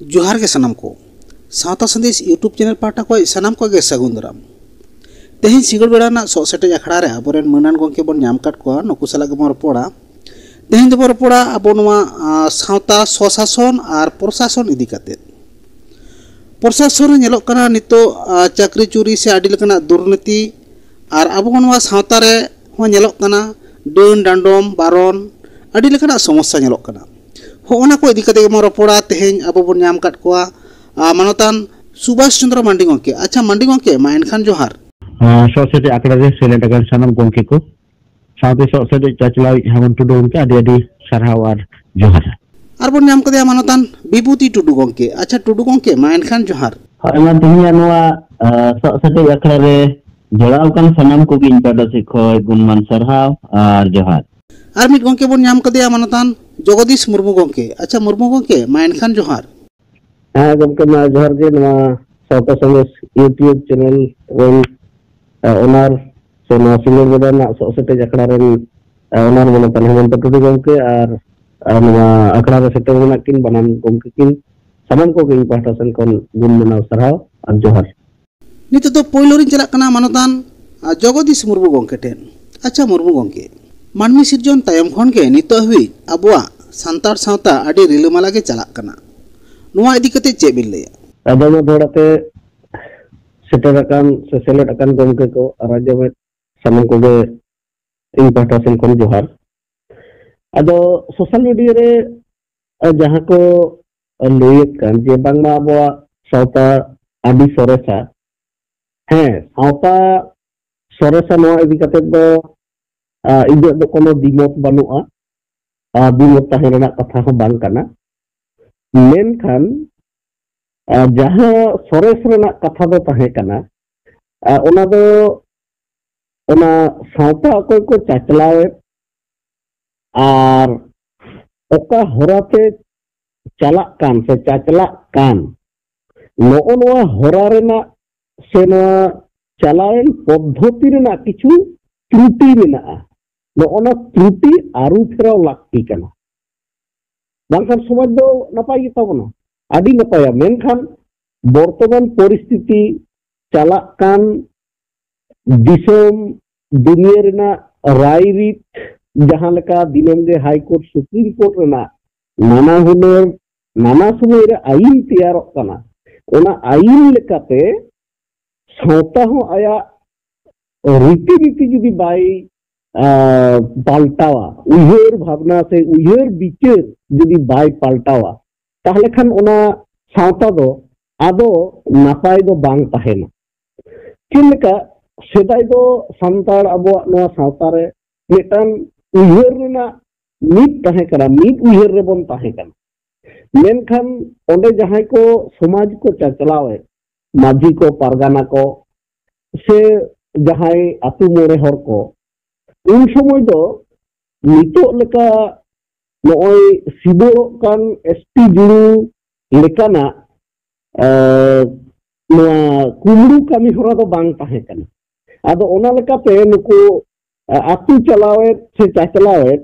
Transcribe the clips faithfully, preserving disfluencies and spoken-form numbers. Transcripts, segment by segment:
ᱡᱚᱦᱟᱨ ᱜᱮ ᱥᱟᱱᱟᱢ ᱠᱚ᱾ ᱥᱟᱶᱛᱟ ᱥᱟᱸᱫᱮᱥ YouTube ᱪᱮᱱᱮᱞ ᱯᱟᱦᱴᱟ ᱠᱷᱚᱱ ᱥᱟᱱᱟᱢ ᱠᱚᱜᱮ ᱥᱟᱹᱜᱩᱱ ᱫᱟᱨᱟᱢ᱾ ᱛᱮᱦᱮᱧ ᱥᱤᱸᱜᱟᱹᱲ ᱵᱮᱲᱟ ᱨᱮᱱᱟᱜ ᱥᱚᱜ ᱥᱮᱴᱮᱡ ᱟᱠᱷᱲᱟ ᱨᱮ ᱟᱵᱚᱨᱮᱱ ᱢᱟᱹᱱᱟᱱ ᱜᱚᱢᱠᱮ ᱵᱚᱱ ᱧᱟᱢ ᱟᱠᱟᱫ ᱠᱚᱣᱟ, ᱱᱩᱠᱩ ᱥᱟᱞᱟᱜ ᱜᱮᱵᱚᱱ ᱨᱚᱯᱚᱲᱟ᱾ ᱛᱮᱦᱮᱧ ᱫᱚᱵᱚᱱ ᱨᱚᱯᱚᱲᱟ ᱟᱵᱚ ᱱᱚᱣᱟ, ᱟ, ᱥᱟᱶᱛᱟ ᱥᱚᱥᱟᱥᱚᱱ ᱟᱨ ᱯᱨᱚᱥᱟᱥᱚᱱ ᱤᱫᱤ ᱠᱟᱛᱮᱫ᱾ ᱯᱨᱚᱥᱟᱥᱚᱱ ᱨᱮ ᱧᱮᱞᱚᱜ ᱠᱟᱱᱟ ᱱᱤᱛᱚᱜ, ᱟ, ᱪᱟᱹᱠᱨᱤ ᱪᱩᱨᱤ ᱥᱮ ᱟᱹᱰᱤ ᱞᱮᱠᱟᱱᱟᱜ ᱫᱩᱨᱱᱤᱛᱤ, ᱟᱨ ᱟᱵᱚ ᱱᱚᱣᱟ ᱥᱟᱶᱛᱟ ᱨᱮ ᱦᱚᱸ ᱧᱮᱞᱚᱜ ᱠᱟᱱᱟ ᱰᱟᱹᱱ ᱰᱟᱸᱰᱚᱢ ᱵᱟᱨᱚᱱ, ᱟᱹᱰᱤ ᱞᱮᱠᱟᱱᱟᱜ ᱥᱚᱢᱚᱥᱥᱟ ᱧᱮᱞᱚᱜ ᱠᱟᱱᱟ᱾ ᱦᱚᱸᱜᱼᱚ ᱱᱟ ᱠᱚ ᱤᱫᱤ ᱠᱟᱛᱮ ᱜᱮᱵᱚᱱ ᱨᱚᱯᱚᱲᱟ᱾ ᱛᱮᱦᱮᱧ ᱟᱵᱚ ᱵᱚᱱ ᱧᱟᱢ ᱟᱠᱟᱫ ᱠᱚᱣᱟ, ᱟ, ᱢᱟᱱᱚᱛᱟᱱ ᱥᱩᱵᱷᱟᱥ ᱪᱚᱸᱫᱽᱨᱚ ᱢᱟᱱᱰᱤ ᱜᱚᱢᱠᱮ᱾ ᱟᱪᱪᱷᱟ ᱢᱟᱱᱰᱤ ᱜᱚᱢᱠᱮ, ᱢᱟ ᱮᱱᱠᱷᱟᱱ ᱡᱚᱦᱟᱨ᱾ ᱟ, ᱥᱚᱜ ᱥᱮᱴᱮᱡ ᱟᱠᱷᱲᱟ ᱨᱮ ᱥᱮᱞᱮᱫ ᱟᱠᱟᱱ ᱥᱟᱱᱟᱢ ᱜᱚᱢᱠᱮ ᱠᱚ, ᱥᱟᱶᱛᱮ ᱥᱚᱜ ᱥᱮᱴᱮᱡ ᱪᱟᱪᱞᱟᱣᱤᱡ ᱦᱮᱢᱚᱱ ᱴᱩᱰᱩ ᱜᱚᱢᱠᱮ, ᱟᱹᱰᱤ ᱟᱹᱰᱤ ᱥᱟᱨᱦᱟᱣ ᱟᱨ ᱡᱚᱦᱟᱨ᱾ ᱟᱨ ᱵᱚᱱ ᱧᱟᱢ ᱠᱟᱫᱮᱭᱟ ᱢᱟᱱᱚᱛᱟᱱ ᱵᱤᱵᱷᱩᱛᱤ ᱴᱩᱰᱩ ᱜᱚᱢᱠᱮ᱾ ᱟᱪᱪᱷᱟ ᱴᱩᱰᱩ ᱜᱚᱢᱠᱮ, ᱢᱟ ᱮᱱᱠᱷᱟᱱ ᱡᱚᱦᱟᱨ᱾ ᱦᱳᱭ, ᱢᱟ ᱛᱮᱦᱮᱧᱟᱜ ᱱᱚᱣᱟ, ᱟ, ᱥᱚᱜ ᱥᱮᱴᱮᱡ ᱟᱠᱷᱲᱟ ᱨᱮ ᱡᱚᱲᱟᱣ ᱟᱠᱟᱱ ᱥᱟᱱᱟᱢ ᱠᱚᱜᱮ ᱤᱧ ᱯᱟᱦᱴᱟ ᱥᱮᱫ ᱠᱷᱚᱱ ᱜᱩᱱᱢᱟᱱ ᱥᱟᱨᱦᱟᱣ ᱟᱨ ᱡᱚᱦᱟᱨ᱾ ᱟᱨ ᱢᱤᱫ ᱜᱚᱢᱠᱮ ᱵᱚᱱ ᱧᱟᱢ ᱠᱟᱫᱮᱭᱟ ᱢᱟᱱᱚᱛᱟᱱ ᱡᱚᱜᱚᱫᱤᱥ ᱢᱩᱨᱢᱩ ᱜᱚᱢᱠᱮ᱾ ᱟᱪᱪᱷᱟ ᱢᱩᱨᱢᱩ ᱜᱚᱢᱠᱮ, ᱢᱟ ᱮᱱᱠᱷᱟᱱ ᱡᱚᱦᱟᱨ᱾ ᱦᱮᱸ ᱜᱚᱢᱠᱮ, ᱢᱟ ᱡᱚᱦᱟᱨ ᱜᱮ᱾ ᱱᱚᱣᱟ ᱥᱟᱶᱛᱟ ᱥᱟᱸᱫᱮᱥ YouTube ᱪᱮᱱᱮᱞ ᱨᱮᱱ, ᱟ, ᱚᱱᱟᱨ ᱥᱮ ᱱᱚᱣᱟ ᱥᱤᱸᱜᱟᱹᱲ ᱵᱮᱲᱟ ᱨᱮᱱᱟᱜ ᱥᱚᱜ ᱥᱮᱴᱮᱡ ᱟᱠᱷᱲᱟ ᱨᱮᱱ, ᱟ, ᱚᱱᱟᱨ ᱢᱟᱱᱚᱛᱟᱱ ᱦᱮᱢᱚᱱᱛᱚ ᱴᱩᱰᱩ ᱜᱚᱢᱠᱮ ᱟᱨ, ᱟᱨ ᱱᱚᱣᱟ ᱟᱠᱷᱲᱟ ᱨᱮ ᱥᱮᱴᱮᱨ ᱢᱮᱱᱟᱜ ᱠᱤᱱ ᱵᱟᱱᱟᱢ ᱜᱚᱢᱠᱮ ᱠᱤᱱ, ᱥᱟᱱᱟᱢ ᱠᱚᱜᱮ ᱤᱧ ᱯᱟᱦᱴᱟ ᱥᱮᱱ ᱠᱷᱚᱱ ᱜᱩᱱ ᱢᱟᱱᱟᱣ ᱥᱟᱨᱦᱟᱣ ᱟᱨ ᱡᱚᱦᱟᱨ᱾ ᱱᱤᱛᱚᱜ ᱫᱚ ᱯᱳᱭᱞᱳ ᱨᱤᱧ ᱪᱟᱞᱟᱜ ᱠᱟᱱᱟ ᱢᱟᱱᱚᱛᱟᱱ, ᱟ, ᱡᱚᱜᱚᱫᱤᱥ ᱢᱩᱨᱢᱩ ᱜᱚᱢᱠᱮ ᱴᱷᱮᱱ᱾ ᱟᱪᱪᱷᱟ ᱢᱩᱨᱢᱩ ᱜᱚᱢᱠᱮ, ᱢᱟᱹᱱᱢᱤ ᱥᱤᱨᱡᱚᱱ ᱛᱟᱭᱚᱢ ᱠᱷᱚᱱ ᱜᱮ ᱱᱤᱛᱚᱜ ᱦᱟᱹᱵᱤᱡ ᱟᱵᱚᱣᱟᱜ ᱥᱟᱱᱛᱟᱲ ᱥᱟᱶᱛᱟ ᱟᱹᱰᱤ ᱨᱤᱞᱟᱹᱢᱟᱞᱟ ᱜᱮ ᱪᱟᱞᱟᱜ ᱠᱟᱱᱟ᱾ ᱱᱚᱣᱟ ᱤᱫᱤ ᱠᱟᱛᱮ ᱪᱮᱫ ᱵᱤᱱ ᱞᱟᱹᱭᱟ? ᱟᱫᱚ ᱱᱚᱣᱟ ᱫᱚᱦᱲᱟ ᱛᱮ ᱥᱮᱴᱮᱨ ᱟᱠᱟᱱ ᱥᱮ ᱥᱮᱞᱮᱫ ᱟᱠᱟᱱ ᱜᱚᱢᱠᱮ ᱠᱚ ᱟᱨ ᱟᱸᱡᱚᱢᱮᱫ ᱥᱟᱱᱟᱢ ᱠᱚᱜᱮ ᱤᱧ ᱯᱟᱦᱴᱟ ᱥᱮᱱ ᱠᱷᱚᱱ ᱡᱚᱦᱟᱨ᱾ ᱟᱫᱚ ᱥᱳᱥᱟᱞ ᱢᱤᱰᱤᱭᱟ ᱨᱮ, ᱟ, ᱡᱟᱦᱟᱸ ᱠᱚ, ᱟ, ᱞᱟᱹᱭᱮᱫ ᱠᱟᱱ ᱡᱮ ᱵᱟᱝᱢᱟ ᱟᱵᱚᱣᱟᱜ ᱥᱟᱶᱛᱟ ᱟᱹᱰᱤ ᱥᱚᱨᱮᱥᱟ᱾ ᱦᱮᱸ, ᱥᱟᱶᱛᱟ ᱥᱚᱨᱮᱥᱟ ᱱᱚᱣᱟ ᱤᱫᱤ ᱠᱟᱛᱮ ᱫᱚ, ᱟ, ᱤᱧᱟᱹᱜ ᱫᱚ ᱠᱳᱱᱳ ᱫᱤᱢᱚᱛ ᱵᱟᱹᱱᱩᱜᱼᱟ᱾ ᱟ, ᱫᱤᱢᱚᱛ ᱛᱟᱦᱮᱸ ᱨᱮᱱᱟᱜ ᱠᱟᱛᱷᱟ ᱦᱚᱸ ᱵᱟᱝ ᱠᱟᱱᱟ᱾ ᱢᱮᱱᱠᱷᱟᱱ, ᱟ, ᱡᱟᱦᱟᱸ ᱥᱚᱨᱮᱥ ᱨᱮᱱᱟᱜ ᱠᱟᱛᱷᱟ ᱫᱚ ᱛᱟᱦᱮᱸ ᱠᱟᱱᱟ, ᱟ, ᱚᱱᱟ ᱫᱚ ᱚᱱᱟ ᱥᱟᱶᱛᱟ ᱚᱠᱚᱭ ᱠᱚ ᱪᱟᱪᱞᱟᱣᱮᱫ ᱟᱨ ᱚᱠᱟ ᱦᱚᱨᱟᱛᱮ ᱪᱟᱞᱟᱜ ᱠᱟᱱ ᱥᱮ ᱪᱟᱪᱞᱟᱜ ᱠᱟᱱ, ᱱᱚᱜᱼᱚ ᱱᱚᱣᱟ ᱦᱚᱨᱟ ᱨᱮᱱᱟᱜ ᱥᱮ ᱱᱚᱣᱟ ᱪᱟᱞᱟᱣᱮᱱ ᱯᱚᱫᱽᱫᱷᱚᱛᱤ ᱨᱮᱱᱟᱜ ᱠᱤᱪᱷᱩ ᱛᱨᱩᱴᱤ ᱢᱮᱱᱟᱜᱼᱟ᱾ ᱱᱚᱜᱼᱚ ᱱᱚᱣᱟ ᱛᱨᱩᱴᱤ ᱟᱹᱨᱩ ᱯᱷᱮᱨᱟᱣ ᱞᱟᱹᱠᱛᱤ ᱠᱟᱱᱟ, ᱵᱟᱝᱠᱷᱟᱱ ᱥᱚᱢᱟᱡᱽ ᱫᱚ ᱱᱟᱯᱟᱭ ᱜᱮ ᱛᱟᱵᱚᱱᱟ᱾ ᱟᱹᱰᱤ ᱱᱟᱯᱟᱭᱟ᱾ ᱢᱮᱱᱠᱷᱟᱱ ᱵᱚᱨᱛᱚᱢᱟᱱ ᱯᱚᱨᱤᱥᱛᱷᱤᱛᱤ, ᱪᱟᱞᱟᱜ ᱠᱟᱱ ᱫᱤᱥᱚᱢ ᱫᱩᱱᱤᱭᱟᱹ ᱨᱮᱱᱟᱜ ᱨᱟᱭᱨᱤᱛ, ᱡᱟᱦᱟᱸ ᱞᱮᱠᱟ ᱫᱤᱱᱟᱹᱢ ᱜᱮ ᱦᱟᱭ ᱠᱳᱨᱴ, ᱥᱩᱯᱨᱤᱢ ᱠᱳᱨᱴ ᱨᱮᱱᱟᱜ ᱱᱟᱱᱟ ᱦᱩᱱᱟᱹᱨ, ᱱᱟᱱᱟ ᱥᱚᱢᱚᱭ ᱨᱮ ᱟᱹᱭᱤᱱ ᱛᱮᱭᱟᱨᱚᱜ ᱠᱟᱱᱟ, ᱚᱱᱟ ᱟᱹᱭᱤᱱ ᱞᱮᱠᱟᱛᱮ ᱥᱟᱶᱛᱟ ᱦᱚᱸ ᱟᱭᱟᱜ ᱨᱤᱛᱤ ᱱᱤᱛᱤ ᱡᱩᱫᱤ ᱵᱟᱭ, ᱟ, ᱯᱟᱞᱴᱟᱣᱟ, ᱩᱭᱦᱟᱹᱨ ᱵᱷᱟᱵᱽᱱᱟ ᱥᱮ ᱩᱭᱦᱟᱹᱨ ᱵᱤᱪᱟᱹᱨ ᱡᱩᱫᱤ ᱵᱟᱭ ᱯᱟᱞᱴᱟᱣᱟ, ᱛᱟᱦᱞᱮ ᱠᱷᱟᱱ ᱚᱱᱟ ᱥᱟᱶᱛᱟ ᱫᱚ ᱟᱫᱚ ᱱᱟᱯᱟᱭ ᱫᱚ ᱵᱟᱝ ᱛᱟᱦᱮᱱᱟ᱾ ᱪᱮᱫ ᱞᱮᱠᱟ ᱥᱮᱫᱟᱭ ᱫᱚ ᱥᱟᱱᱛᱟᱲ ᱟᱵᱚᱣᱟᱜ ᱱᱚᱣᱟ ᱥᱟᱶᱛᱟ ᱨᱮ ᱢᱤᱫᱴᱟᱝ ᱩᱭᱦᱟᱹᱨ ᱨᱮᱱᱟᱜ ᱢᱤᱫ ᱛᱟᱦᱮᱸ ᱠᱟᱱᱟ, ᱢᱤᱫ ᱩᱭᱦᱟᱹᱨ ᱨᱮᱵᱚᱱ ᱛᱟᱦᱮᱸ ᱠᱟᱱᱟ᱾ ᱢᱮᱱᱠᱷᱟᱱ ᱚᱸᱰᱮ ᱡᱟᱦᱟᱸᱭ ᱠᱚ ᱥᱚᱢᱟᱡᱽ ᱠᱚ ᱪᱟᱪᱞᱟᱣᱮᱫ, ᱢᱟᱹᱡᱷᱤ ᱠᱚ, ᱯᱟᱨᱜᱟᱱᱟ ᱠᱚ, ᱥᱮ ᱡᱟᱦᱟᱸᱭ ᱟᱹᱛᱩ ᱢᱚᱬᱮ ᱦᱚᱲ ᱠᱚ, ᱩᱱ ᱥᱚᱢᱚᱭ ᱫᱚ ᱱᱤᱛᱚᱜ ᱞᱮᱠᱟ ᱱᱚᱜᱼᱚᱭ ᱥᱤᱵᱚᱲᱚᱜ ᱠᱟᱱ ᱮᱥ ᱴᱤ ᱡᱩᱲᱩ ᱞᱮᱠᱟᱱᱟᱜ, ᱮ, ᱱᱚᱣᱟ ᱠᱩᱢᱲᱩ ᱠᱟᱹᱢᱤ ᱦᱚᱨᱟ ᱫᱚ ᱵᱟᱝ ᱛᱟᱦᱮᱸ ᱠᱟᱱᱟ᱾ ᱟᱫᱚ ᱚᱱᱟ ᱞᱮᱠᱟᱛᱮ ᱱᱩᱠᱩ, ᱮ, ᱟᱹᱛᱩ ᱪᱟᱞᱟᱣᱮᱫ ᱥᱮ ᱪᱟᱪᱞᱟᱣᱮᱫ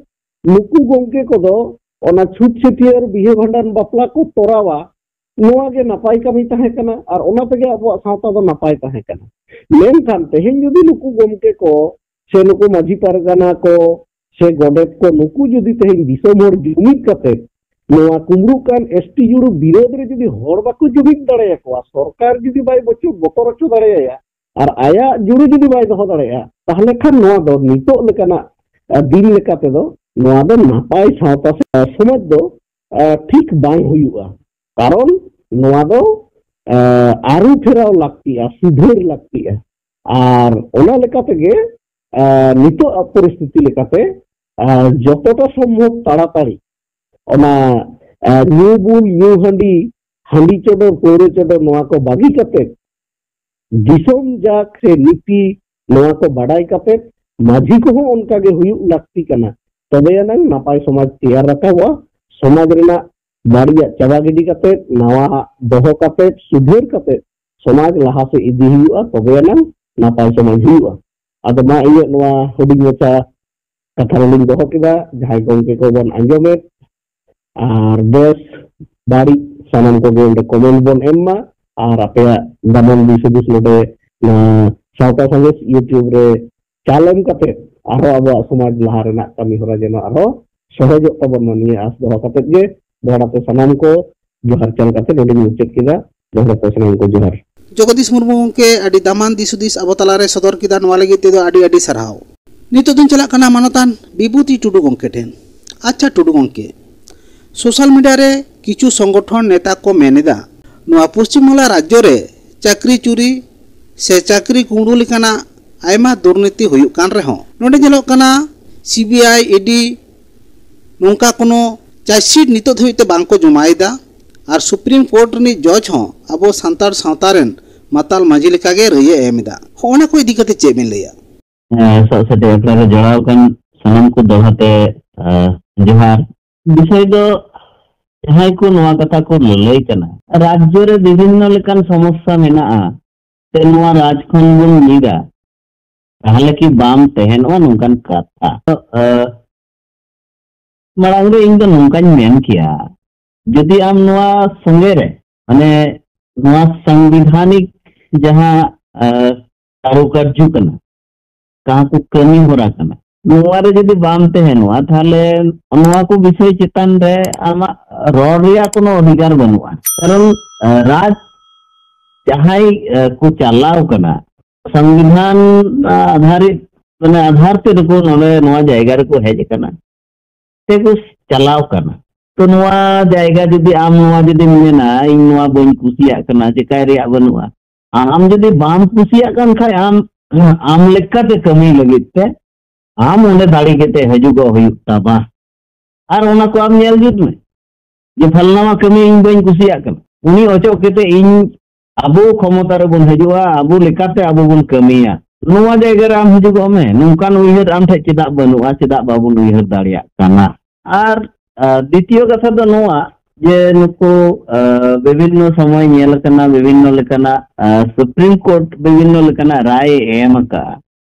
ᱱᱩᱠᱩ ᱜᱚᱢᱠᱮ ᱠᱚᱫᱚ ᱚᱱᱟ ᱪᱷᱩᱛ ᱪᱷᱟᱹᱴᱭᱟᱹᱨ, ᱵᱤᱦᱟᱹ ᱵᱷᱟᱸᱰᱟᱱ, ᱵᱟᱯᱞᱟ ᱠᱚ ᱛᱚᱨᱟᱣᱟ, ᱱᱚᱣᱟ ᱜᱮ ᱱᱟᱯᱟᱭ ᱠᱟᱹᱢᱤ ᱛᱟᱦᱮᱸ ᱠᱟᱱᱟ ᱟᱨ ᱚᱱᱟ ᱛᱮᱜᱮ ᱟᱵᱚᱣᱟᱜ ᱥᱟᱶᱛᱟ ᱫᱚ ᱱᱟᱯᱟᱭ ᱛᱟᱦᱮᱸ ᱠᱟᱱᱟ᱾ ᱢᱮᱱᱠᱷᱟᱱ ᱛᱮᱦᱮᱧ ᱡᱩᱫᱤ ᱱᱩᱠᱩ ᱜᱚᱢᱠᱮ ᱠᱚ ᱥᱮ ᱱᱩᱠᱩ ᱢᱟᱹᱡᱷᱤ ᱯᱟᱨᱜᱟᱱᱟ ᱠᱚ ᱥᱮ ᱜᱚᱰᱮᱛ ᱠᱚ, ᱱᱩᱠᱩ ᱡᱩᱫᱤ ᱛᱮᱦᱮᱧ ᱫᱤᱥᱚᱢ ᱦᱚᱲ ᱡᱩᱢᱤᱫ ᱠᱟᱛᱮ ᱱᱚᱣᱟ ᱠᱩᱢᱲᱩᱜ ᱠᱟᱱ ᱮᱥ ᱴᱤ ᱡᱩᱲᱩ ᱵᱤᱨᱳᱫᱷ ᱨᱮ ᱡᱩᱫᱤ ᱦᱚᱲ ᱵᱟᱠᱚ ᱡᱩᱢᱤᱫ ᱫᱟᱲᱮᱭᱟᱠᱚᱣᱟ, ᱥᱚᱨᱠᱟᱨ ᱡᱩᱫᱤ ᱵᱟᱭ ᱵᱚᱪᱚ-, ᱵᱚᱛᱚᱨ ᱦᱚᱪᱚ ᱫᱟᱲᱮᱭᱟᱭᱟ ᱟᱨ ᱟᱭᱟᱜ ᱡᱩᱲᱩ ᱡᱩᱫᱤ ᱵᱟᱭ ᱫᱚᱦᱚ ᱫᱟᱲᱮᱭᱟᱜᱼᱟ, ᱛᱟᱦᱞᱮ ᱠᱷᱟᱱ ᱱᱚᱣᱟ ᱫᱚ ᱱᱤᱛᱚᱜ ᱞᱮᱠᱟᱱᱟᱜ, ᱟ, ᱫᱤᱱ ᱞᱮᱠᱟ ᱛᱮᱫᱚ ᱱᱚᱣᱟ ᱫᱚ ᱱᱟᱯᱟᱭ ᱥᱟᱶᱛᱟ ᱥᱮ, ᱟ, ᱥᱚᱢᱟᱡᱽ ᱫᱚ, ᱟ, ᱴᱷᱤᱠ ᱵᱟᱝ ᱦᱩᱭᱩᱜᱼᱟ᱾ ᱠᱟᱨᱚᱱ ᱱᱚᱣᱟ ᱫᱚ, ᱟ, ᱟᱹᱨᱩ ᱯᱷᱮᱨᱟᱣ ᱞᱟᱹᱠᱛᱤᱜᱼᱟ, ᱥᱩᱫᱷᱟᱹᱨ ᱞᱟᱹᱠᱛᱤᱜᱼᱟ᱾ ᱟᱨ ᱚᱱᱟ ᱞᱮᱠᱟ ᱛᱮᱜᱮ, ᱟ, ᱱᱤᱛᱚᱜ ᱟᱜ ᱯᱚᱨᱤᱥᱛᱷᱤᱛᱤ ᱞᱮᱠᱟᱛᱮ, ᱟ, ᱡᱚᱛᱚᱴᱟ ᱥᱚᱢᱵᱷᱚᱵ ᱛᱟᱲᱟᱛᱟᱲᱤ ᱚᱱᱟ, ᱟ, ᱧᱩ ᱵᱩᱞ, ᱧᱩ ᱦᱟᱺᱰᱤ, ᱦᱟᱺᱰᱤ ᱪᱚᱰᱚᱨ, ᱯᱟᱹᱣᱨᱟᱹ ᱪᱚᱰᱚᱨ, ᱱᱚᱣᱟ ᱠᱚ ᱵᱟᱹᱜᱤ ᱠᱟᱛᱮ ᱫᱤᱥᱚᱢ ᱡᱟᱠ ᱥᱮ ᱱᱤᱛᱤ, ᱱᱚᱣᱟ ᱠᱚ ᱵᱟᱰᱟᱭ ᱠᱟᱛᱮ ᱢᱟᱹᱡᱷᱤ ᱠᱚᱦᱚᱸ ᱚᱱᱠᱟ ᱜᱮ ᱦᱩᱭᱩᱜ ᱞᱟᱹᱠᱛᱤ ᱠᱟᱱᱟ᱾ ᱛᱚᱵᱮ ᱟᱱᱟᱝ ᱱᱟᱯᱟᱭ ᱥᱚᱢᱟᱡᱽ ᱛᱮᱭᱟᱨ ᱨᱟᱠᱟᱵᱚᱜᱼᱟ᱾ ᱥᱚᱢᱟᱡᱽ ᱨᱮᱱᱟᱜ ᱵᱟᱹᱲᱤᱡᱟᱜ ᱪᱟᱵᱟ ᱜᱤᱰᱤ ᱠᱟᱛᱮ, ᱱᱟᱣᱟ ᱫᱚᱦᱚ ᱠᱟᱛᱮ, ᱥᱩᱫᱷᱟᱹᱨ ᱠᱟᱛᱮ ᱥᱚᱢᱟᱡᱽ ᱞᱟᱦᱟ ᱥᱮᱫ ᱤᱫᱤ ᱦᱩᱭᱩᱜᱼᱟ, ᱛᱚᱵᱮ ᱟᱱᱟᱝ ᱱᱟᱯᱟᱭ ᱥᱚᱢᱟᱡᱽ ᱦᱩᱭᱩᱜᱼᱟ᱾ ᱟᱫᱚ ᱢᱟ, ᱤᱧᱟᱹᱜ ᱱᱚᱣᱟ ᱦᱩᱰᱤᱧ ᱢᱟᱪᱷᱟ ᱠᱟᱛᱷᱟ ᱱᱚᱰᱮᱧ ᱫᱚᱦᱚ ᱠᱮᱫᱟ᱾ ᱡᱟᱦᱟᱸᱭ ᱜᱚᱢᱠᱮ ᱠᱚᱵᱚᱱ ᱟᱸᱡᱚᱢᱮᱫ ᱟᱨ ᱵᱮᱥ ᱵᱟᱹᱲᱤᱡ ᱥᱟᱱᱟᱢ ᱠᱚᱜᱮ ᱚᱸᱰᱮ ᱠᱚᱢᱮᱱᱴ ᱵᱚᱱ ᱮᱢ ᱢᱟ᱾ ᱟᱨ ᱟᱯᱮᱭᱟᱜ ᱫᱟᱢᱟᱱ ᱫᱤᱥ ᱦᱩᱫᱤᱥ ᱱᱚᱰᱮ ᱱᱚᱣᱟ ᱥᱟᱶᱛᱟ ᱥᱟᱸᱫᱮᱥ YouTube ᱨᱮ ᱪᱟᱞ ᱮᱢ ᱠᱟᱛᱮ ᱟᱨᱦᱚᱸ ᱟᱵᱚᱣᱟᱜ ᱥᱚᱢᱟᱡᱽ ᱞᱟᱦᱟ ᱨᱮᱱᱟᱜ ᱠᱟᱹᱢᱤ ᱦᱚᱨᱟ ᱡᱮᱱᱚ ᱟᱨᱦᱚᱸ ᱥᱚᱦᱚᱡᱚᱜ ᱛᱟᱵᱚᱱ ᱢᱟ, ᱱᱤᱭᱟᱹ ᱟᱸᱥ ᱫᱚᱦᱚ ᱠᱟᱛᱮ ᱜᱮ ᱫᱚᱦᱲᱟ ᱛᱮ ᱥᱟᱱᱟᱢ ᱠᱚ ᱡᱚᱦᱟᱨ ᱪᱟᱞ ᱠᱟᱛᱮ ᱱᱚᱰᱮᱧ ᱢᱩᱪᱟᱹᱫ ᱠᱮᱫᱟ᱾ ᱫᱚᱦᱲᱟ ᱛᱮ ᱥᱟᱱᱟᱢ ᱠᱚ ᱡᱚᱦᱟᱨ᱾ ᱡᱚᱜᱚᱫᱤᱥ ᱢᱩᱨᱢᱩ ᱜᱚᱢᱠᱮ, ᱟᱹᱰᱤ ᱫᱟᱢᱟᱱ ᱫᱤᱥ ᱦᱩᱫᱤᱥ ᱟᱵᱚ ᱛᱟᱞᱟᱨᱮ ᱥᱚᱫᱚᱨ ᱠᱮᱫᱟ, ᱱᱚᱣᱟ ᱞᱟᱹᱜᱤᱫ ᱛᱮᱫᱚ ᱟᱹᱰᱤ ᱟᱹᱰᱤ ᱥᱟᱨᱦᱟᱣ᱾ ᱱᱤᱛᱚᱜ ᱫᱚᱧ ᱪᱟᱞᱟᱜ ᱠᱟᱱᱟ ᱢᱟᱱᱚᱛᱟᱱ ᱵᱤᱵᱷᱩᱛᱤ ᱴᱩᱰᱩ ᱜᱚᱢᱠᱮ ᱴᱷᱮᱱ᱾ ᱟᱪᱪᱷᱟ ᱴᱩᱰᱩ ᱜᱚᱢᱠᱮ, ᱥᱳᱥᱟᱞ ᱢᱤᱰᱤᱭᱟ ᱨᱮ ᱠᱤᱪᱷᱩ ᱥᱚᱝᱜᱚᱴᱷᱚᱱ ᱱᱮᱛᱟ ᱠᱚ ᱢᱮᱱ ᱮᱫᱟ, ᱱᱚᱣᱟ ᱯᱚᱥᱪᱤᱢ ᱵᱟᱝᱞᱟ ᱨᱟᱡᱽᱡᱚ ᱨᱮ ᱪᱟᱹᱠᱨᱤ ᱪᱩᱨᱤ ᱥᱮ ᱪᱟᱹᱠᱨᱤ ᱠᱩᱢᱲᱩ ᱞᱮᱠᱟᱱᱟᱜ ᱟᱭᱢᱟ ᱫᱩᱨᱱᱤᱛᱤ ᱦᱩᱭᱩᱜ ᱠᱟᱱ ᱨᱮᱦᱚᱸ, ᱱᱚᱰᱮ ᱧᱮᱞᱚᱜ ᱠᱟᱱᱟ ᱥᱤᱵᱤᱟᱭ, ᱤᱰᱤ ᱱᱚᱝᱠᱟ ᱠᱳᱱᱳ ᱪᱟᱨᱡᱽᱥᱤᱴ ᱱᱤᱛᱚᱜ ᱫᱷᱟᱹᱵᱤᱡ ᱛᱮ ᱵᱟᱝ ᱠᱚ ᱡᱚᱢᱟᱭᱮᱫᱟ᱾ ᱟᱨ ᱥᱩᱯᱨᱤᱢ ᱠᱳᱨᱴ ᱨᱤᱱᱤᱡ ᱡᱚᱡᱽ ᱦᱚᱸ ᱟᱵᱚ ᱥᱟᱱᱛᱟᱲ ᱥᱟᱶᱛᱟ ᱨᱮᱱ ᱢᱟᱛᱟᱞ ᱢᱟᱹᱡᱷᱤ ᱞᱮᱠᱟᱜᱮ ᱨᱟᱹᱭᱮ ᱮᱢ ᱮᱫᱟ᱾ ᱦᱚᱸᱜᱼᱚ ᱱᱟ ᱠᱚ ᱤᱫᱤ ᱠᱟᱛᱮ ᱪᱮᱫ ᱵᱮᱱ ᱞᱟᱹᱭᱟ? ᱦᱮᱸ, ᱥᱟᱶ ᱥᱮᱴᱮᱨ ᱟᱠᱷᱲᱟ ᱨᱮ ᱡᱚᱲᱟᱣ ᱟᱠᱟᱱ ᱥᱟᱱᱟᱢ ᱠᱚ ᱫᱚᱲᱦᱟ ᱛᱮ, ᱟᱸ, ᱡᱚᱦᱟᱨ᱾ ᱵᱤᱥᱚᱭ ᱫᱚ ᱡᱟᱦᱟᱸᱭ ᱠᱚ ᱱᱚᱣᱟ ᱠᱟᱛᱷᱟ ᱠᱚ ᱞᱟᱹᱞᱟᱹᱭ ᱠᱟᱱᱟ, ᱨᱟᱡᱽᱡᱚ ᱨᱮ ᱵᱤᱵᱷᱤᱱᱱᱚ ᱞᱮᱠᱟᱱ ᱥᱚᱢᱚᱥᱥᱟ ᱢᱮᱱᱟᱜᱼᱟ, ᱥᱮ ᱱᱚᱣᱟ ᱨᱟᱡᱽ ᱠᱷᱚᱱ ᱵᱚᱱ ᱧᱤᱨᱟ, ᱛᱟᱦᱞᱮ ᱠᱤ ᱵᱟᱢ ᱛᱟᱦᱮᱱᱚᱜᱼᱟ, ᱱᱚᱝᱠᱟᱱ ᱠᱟᱛᱷᱟ᱾ ᱟᱹ, ᱢᱟᱲᱟᱝ ᱨᱮ ᱤᱧ ᱫᱚ ᱱᱚᱝᱠᱟᱧ ᱢᱮᱱ ᱠᱮᱭᱟ, ᱡᱩᱫᱤ ᱟᱢ ᱱᱚᱣᱟ ᱥᱚᱸᱜᱮ ᱨᱮ, ᱢᱟᱱᱮ, ᱱᱚᱣᱟ ᱥᱟᱝᱵᱤᱫᱷᱟᱱᱤᱠ ᱡᱟᱦᱟᱸ, ᱟᱹ, ᱠᱟᱨᱩᱠᱟᱨᱡᱩ ᱠᱟᱱᱟ, ᱡᱟᱦᱟᱸ ᱠᱚ ᱠᱟᱹᱢᱤ ᱦᱚᱨᱟ ᱠᱟᱱᱟ, ᱱᱚᱣᱟ ᱨᱮ ᱡᱩᱫᱤ ᱵᱟᱢ ᱛᱟᱦᱮᱱᱚᱜᱼᱟ, ᱛᱟᱦᱞᱮ ᱱᱚᱣᱟ ᱠᱚ ᱵᱤᱥᱚᱭ ᱪᱮᱛᱟᱱ ᱨᱮ ᱟᱢᱟᱜ ᱨᱚᱲ ᱨᱮᱭᱟᱜ ᱠᱳᱱᱳ ᱚᱫᱷᱤᱠᱟᱨ ᱵᱟᱹᱱᱩᱜᱼᱟ᱾ ᱠᱟᱨᱚᱱ, ᱟᱹ, ᱨᱟᱡᱽ ᱡᱟᱦᱟᱸᱭ, ᱟᱹ, ᱠᱚ ᱪᱟᱞᱟᱣ ᱠᱟᱱᱟ, ᱥᱚᱝᱵᱤᱫᱷᱟᱱ, ᱟᱹ, ᱟᱫᱷᱟᱨᱤᱛ, ᱢᱟᱱᱮ, ᱟᱫᱷᱟᱨ ᱛᱮ ᱱᱩᱠᱩ ᱱᱚᱰᱮ ᱱᱚᱣᱟ ᱡᱟᱭᱜᱟ ᱨᱮᱠᱚ ᱦᱮᱡ ᱟᱠᱟᱱᱟ, ᱛᱮᱠᱚ ᱪᱟᱞᱟᱣ ᱠᱟᱱᱟ᱾ ᱛᱚ, ᱱᱚᱣᱟ ᱡᱟᱭᱜᱟ ᱡᱩᱫᱤ ᱟᱢ ᱱᱚᱣᱟ ᱡᱩᱫᱤᱢ ᱢᱮᱱᱟ, "ᱤᱧ ᱱᱚᱣᱟ ᱵᱟᱹᱧ ᱠᱩᱥᱤᱭᱟᱜ ᱠᱟᱱᱟ, ᱪᱮᱠᱟᱭ ᱨᱮᱭᱟᱜ ᱵᱟᱹᱱᱩᱜᱼᱟ", ᱟᱢ ᱡᱩᱫᱤ ᱵᱟᱢ ᱠᱩᱥᱤᱭᱟᱜ ᱠᱟᱱ ᱠᱷᱟᱡ, ᱟᱢ, ᱟᱢ ᱞᱮᱠᱟᱛᱮ ᱠᱟᱹᱢᱤ ᱞᱟᱹᱜᱤᱫ ᱛᱮ ᱟᱢ ᱚᱸᱰᱮ ᱫᱟᱲᱮ ᱠᱟᱛᱮ ᱦᱤᱡᱩᱜᱚᱜ ᱦᱩᱭᱩᱜ ᱛᱟᱢᱟ᱾ ᱟᱨ ᱚᱱᱟ ᱠᱚ ᱟᱢ ᱧᱮᱞ ᱡᱩᱛ ᱢᱮ, ᱡᱮ ᱯᱷᱟᱞᱱᱟᱣᱟ ᱠᱟᱹᱢᱤ ᱤᱧ ᱵᱟᱹᱧ ᱠᱩᱥᱤᱭᱟᱜ ᱠᱟᱱᱟ, ᱩᱱᱤ ᱚᱪᱚᱜ ᱠᱟᱛᱮ ᱤᱧ, ᱟᱵᱚ ᱠᱷᱚᱢᱚᱛᱟ ᱨᱮᱵᱚᱱ ᱦᱤᱡᱩᱜᱼᱟ, ᱟᱵᱚ ᱞᱮᱠᱟᱛᱮ ᱟᱵᱚ ᱵᱚᱱ ᱠᱟᱹᱢᱤᱭᱟ᱾ ᱱᱚᱣᱟ ᱡᱟᱭᱜᱟ ᱨᱮ ᱟᱢ ᱦᱤᱡᱩᱜᱚᱜ ᱢᱮ, ᱱᱚᱝᱠᱟᱱ ᱩᱭᱦᱟᱹᱨ ᱟᱢ ᱴᱷᱮᱱ ᱪᱮᱫᱟᱜ ᱵᱟᱹᱱᱩᱜᱼᱟ, ᱪᱮᱫᱟᱜ ᱵᱟᱵᱚᱱ ᱩᱭᱦᱟᱹᱨ ᱫᱟᱲᱮᱭᱟᱜ ᱠᱟᱱᱟ? ᱟᱨ, ᱟᱨ ᱫᱤᱛᱤᱭᱚ ᱠᱟᱛᱷᱟ ᱫᱚ ᱱᱚᱣᱟ, ᱡᱮ ᱱᱩᱠᱩ, ᱟᱨ, ᱵᱤᱵᱷᱤᱱᱱᱚ ᱥᱚᱢᱚᱭ ᱧᱮᱞ ᱟᱠᱟᱱᱟ, ᱵᱤᱵᱷᱤᱱᱱᱚ ᱞᱮᱠᱟᱱᱟᱜ, ᱟᱨ, ᱥᱩᱯᱨᱤᱢ ᱠᱳᱨᱴ ᱵᱤᱵᱷᱤᱱᱱᱚ ᱞᱮᱠᱟᱱᱟᱜ ᱨᱟᱭ ᱮ ᱮᱢ ᱟᱠᱟᱫᱼᱟ᱾